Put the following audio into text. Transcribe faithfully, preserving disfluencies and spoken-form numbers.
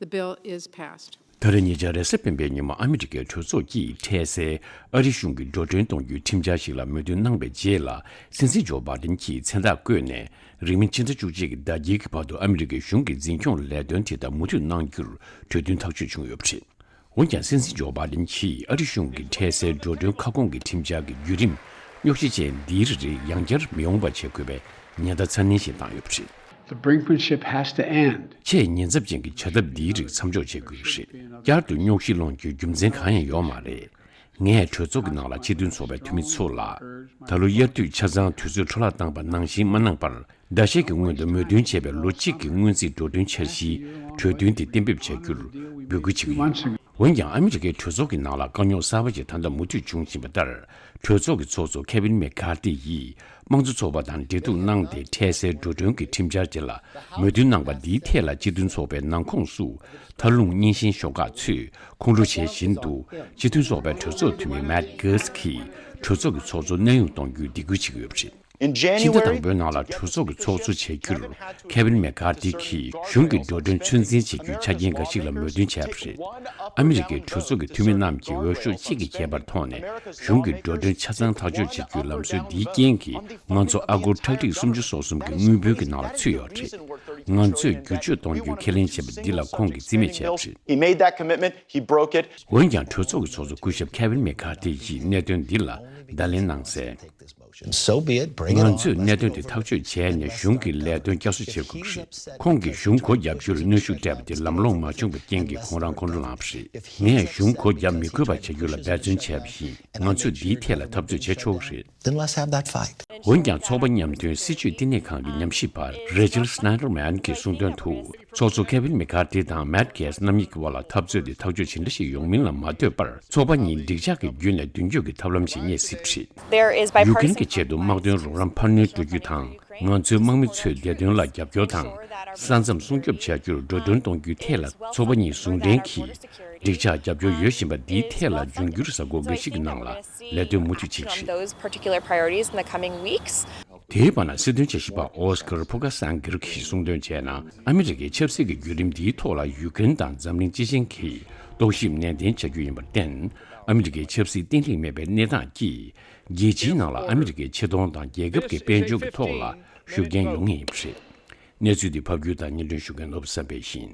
The bill is passed. ད་རེས་ཉེ་ཆར་རེས་གཟའ་སྤེན་པའི་ཉིན་མོ་ཨ་མི་རི་ཀའི་གྲོས་ཚོགས་ཀྱིས་འཕྲལ་སེལ་ཨ་རི་གཞུང་གི་འགྲོ་གྲོན་གཏོང་རྒྱུའི་ཁྲིམས་འཆར་ཞིག་ལ་མོས་མཐུན་གནང་བའི་རྗེས་ལ། སྲིད་འཛིན་ཇོ་བྷ་ཌེན་གྱིས་མཚན་རྟགས་བཀོད་ནས། རིང་མིན་ཕྱི་ཟླ་བཅུ་གཅིག་གི་ཟླ་དཀྱིལ་གྱི་བར་དུ་ཨ་མི་རི་ཀའི་གཞུང་གི་འཛིན་སྐྱོང་ལས་དོན་དེ་དག་མུ་མཐུད་གནང་རྒྱུར་གྲོས་མཐུན་ཐག་གཅོད་བྱུང་ཡོད་པ་རེད། འོན་ཀྱང་། སྲིད་འཛིན་ཇོ་བྷ་ཌེན་གྱིས་ཨ་རི་གཞུང་གི་འཕྲལ་སེལ་འགྲོ་གྲོན་ཁ་སྐོང་གི་ཁྲིམས་འཆར་གྱི་བརྒྱུད་རིམ་རྙོག་གཞི་ཅན་འདིའི་རིགས་ཡང་བསྐྱར་མི་ཡོང་བ་བྱེད་དགོས་པའི་ཉེན་བརྡ་ཚ་ནན་ཞིག་བཏང་ཡོད་པ་རེད། The brinkmanship has to end. ཆེས་ཉེན་ཚབས་ཅན་གྱི་བྱ་ཐབས་འདིའི་རིགས་མཚམས་འཇོག་བྱེད་དགོས་ཀྱི་རེད། བསྐྱར་དུ་རྙོག་གཞི་སློང་རྒྱུའི་རྒྱུ་མཚན་གང་ཡང་ཡོད་མ་རེད། ངས་གྲོས་ཚོགས་ཀྱི་ནང་ལ་སྤྱི་མཐུན་ཚོགས་པའི་འཐུས་མི་ཚོ་ལ། ད་ལོ་དབྱར་དུས་ཆ་ཚང་དུས་ཚོད་འཕྲོ་བརླག་བཏང་པ་ནང་བཞིན་མ་གནང་བར། ཟླ་ཤས་ཀྱི་སྔོན་དུ་མོས་མཐུན་བྱས་པའི་ལོ་གཅིག་གི་སྔོན་རྩིས་འགྲོ་གྲོན་འཆར་གཞིའི་གྲོས་མཐུན་དེ་གཏན་འབེབས་བྱ་རྒྱུར་འབོད་སྐུལ་བྱེད་ཀྱི་ཡོད། འོན་ཀྱང་། ཨ་མི་རི་ཀའི་གྲོས་ཚོགས་ཀྱི་ནང་ལ་དཀའ་རྙོག་གསར་པ་ཞིག་ད་ལྟ་མུ་མཐུད་འབྱུང་བཞིན་པ་ལྟར། གྲོས་ཚོགས་ཀྱི་ཚོགས་གཙོ་ཁེ་ཝིན་མེ་ཁར་ཏི་ཡིས་དམངས་གཙོ་ཚོགས་པ་དང་འབྲེལ་གཏུག་གནང་སྟེ། འཕྲལ་སེལ་འགྲོ་གྲོན་གྱི་ཁྲིམས་འཆར་དེ་ལ་མོས་མཐུན་གནང་པ་འདིའི་ཐད་ལ་སྤྱི་མཐུན་ཚོགས་པའི་ནང་ཁོངས་སུ་མཐར་ལྷུང་རྙིང་ཞེན་ཤོག་ཁག་ཚོས་ཁོང་ཁྲོ་བྱེད་བཞིན་དུ། སྤྱི་མཐུན་ཚོགས་པའི་གྲོས་ཚོགས་འཐུས་མི་མེཊ་གྷེ་ཊི་གིས་གྲོས་ཚོགས་ཀྱི་ཚོགས་གཙོ་གནས་དབྱུང་གཏོང་རྒྱུའི་སྡིགས་སྐུལ་བྱེད་ཀྱི་ཡོད་པ་རེད། In ཕྱི་ཟླ་དང་January, པོའི་ནང་ལ་གྲོས་ཚོགས་ཀྱི་ཚོགས་གཙོ་བྱ་རྒྱུར་ཁེ་ཝིན་མེ་ཁར་ཏི་གིས་གཞུང་གི་འགྲོ་གྲོན་ཚོད་འཛིན་བྱེད་རྒྱུའི་ཆ་རྐྱེན་འགའ་ཞིག་ལ་མོས་མཐུན་བྱས་པ་རེད། ཨ་མི་རི་ཀའི་གྲོས་ཚོགས་ཀྱི་འཐུས་མི་རྣམས་ཀྱིས་འོས་ཤོག་གཅིག་གིས་འགྱེད་པར་ཐོག་ནས། གཞུང་གི་འགྲོ་གྲོན་ཆ་ཚང་ཐག་གཅོད་བྱེད་རྒྱུའི་ལམ་སྲོལ་འདིའི་རྐྱེན་གྱིས། ང་ཚོ་ཨ་སྒོར་ཁྲག་ཁྲིག་སུམ་ཅུ་སོ་གསུམ་གྱི་དངུལ་བུན་གྱི་ནང་ལ་ཚུད་ཡོད་རེད། ང་ཚོས་བསྒྱུར་བཅོས་གཏོང་རྒྱུའི་ཁས་ལེན་བྱས་པ་འདི་ལ་ཁོང་གིས་རྩིས་མེད་བྱས་པ་རེད། He made that commitment, he broke it. འོན་ཀྱང་། གྲོས་ཚོགས་ཀྱི་ཚོགས་གཙོ་སྐུ་ཞབས་ཁེ་ཝིན་མེ་ཁར་ཏི་ཡིས་གནད་དོན་འདི་ལ་བརྡ་ལན་གནང་གསལ། So be it, bring it on. ང་ཚོས་གནད་དོན་དེ་ཐག་གཅོད་བྱས་ནས་གཞུང་གི་ལས་དོན་བསྐྱར་གསོ་བྱེད་དགོས་ཀྱི་རེད། ཁོང་གིས་གཞུང་སྒོ་བརྒྱབ་རྒྱུར་གནོན་ཤུགས་སྤྲད་པ་དེ་ལམ་ལྷོང་མ་བྱུང་བའི་རྐྱེན་གྱིས་ཁོང་རང་ཁོང་ཁྲོ་ལངས་པ་རེད། ངས་གཞུང་སྒོ་བརྒྱབ་མི་དགོས་པ་བྱ་རྒྱུ་ལ་འབད་བརྩོན་བྱས་པ་ཡིན། ང་ཚོས་འདིའི་ཐད་ལ་འཐབ་རྩོད་བྱེད་ཆོག་གི་རེད། Then let's have that fight. འོན་ཀྱང་། ཚོགས་པ་མཉམ་མཐུན་སྲིད་བྱུས་བསྟི་གནས་ཁང་གི་ཉམས་ཞིབ་པ་རེ་ཆལ་སྣའི་ཌར་མན་གྱིས་གསུངས་དོན་དུ། ཚོགས་གཙོ་ཁེ་ཝིན་མེ་ཁར་ཏི་དང་མེཊ་གྷེ་ཊི་རྣམ་གཉིས་ཀྱི་དབར་ལ་འཐབ་རྩོད་དེ་ཐག་གཅོད་ཇི་འདྲ་ཞིག་ཡོང་མིན་ལ་མ་ལྟོས་པར། ཚོགས་པ་གཉིས་འགྲིག་འཇགས་ཀྱི་བརྒྱུད་ནས་མདུན་སྐྱོད་ཀྱི་ཐབས་ལམ་ཞིག་རྙེད་སྲིད་པ་རེད། There is bipartisan ཡུཀ་རེན་གྱི་ཆེད་དུ་དམག་དོན་རོགས་རམ་འཕར་སྣོན་སྤྲོད་རྒྱུ་དང་། ང་ཚོའི་དམག་མི་ཚོའི་བདེ་དོན་ལ་རྒྱབ་སྐྱོར་དང་། ས་མཚམས་སྲུང་སྐྱོབ་བྱ་རྒྱུར་འགྲོ་གྲོན་གཏོང་རྒྱུའི་ཐད་ལ། ཚོགས་པ་གཉིས་ཟུང་འབྲེལ་གྱིས་འགྲིག་འཇགས་རྒྱབ་སྐྱོར་ཡོད་བཞིན་པ་འདིའི་ཐད་ལ། འབྱུང་འགྱུར་གཟའ་འཁོར་འགའ་ཞིག་གི་ནང་ལ་ལས་དོན་མུ་མཐུད་བྱེད་ཀྱི་རེད། Those particular priorities in the coming weeks. དེའི་བར་ན། སྲིད་དོན་དཔྱད་ཞིབ་པ་ཨོ་སི་ཀར་ཕུ་ཀ་སན་གྷིར་གྱིས་གསུངས་དོན་བྱས་ན། ཨ་མི་རི་ཀའི་ཆབ་སྲིད་ཀྱི་བརྒྱུད་རིམ་འདིའི་ཐོག་ལ་ཡུཀ་རེན་དང་འཛམ་གླིང་སྤྱི་བྱིངས་ཀྱིས་རྟོག་ཞིབ་ནན་ཏན་བྱ་རྒྱུ་ཡིན་པར་བརྟེན། ཨ་མི་རི་ཀའི་ཆབ་སྲིད་བརྟན་ལྷིང་མེད་པའི་གནས་སྟངས་ཀྱིས། རྒྱལ་སྤྱིའི་ནང་ལ་ཨ་མི་རི་ཀའི་ཆེ་མཐོང་དང་རྒྱལ་ཁབ་ཀྱི་དཔལ་འབྱོར་གྱི་ཐོག་ལ་ཤུགས་རྐྱེན་ཡོང་ངེས་ཡིན་པ་རེད། གནས་ཚུལ་འདི་ཕབ་སྒྱུར་དང་སྙན་སྒྲོན་ཞུ་མཁན་ནོར་བུ་བསམ་འཕེལ་ཡིན།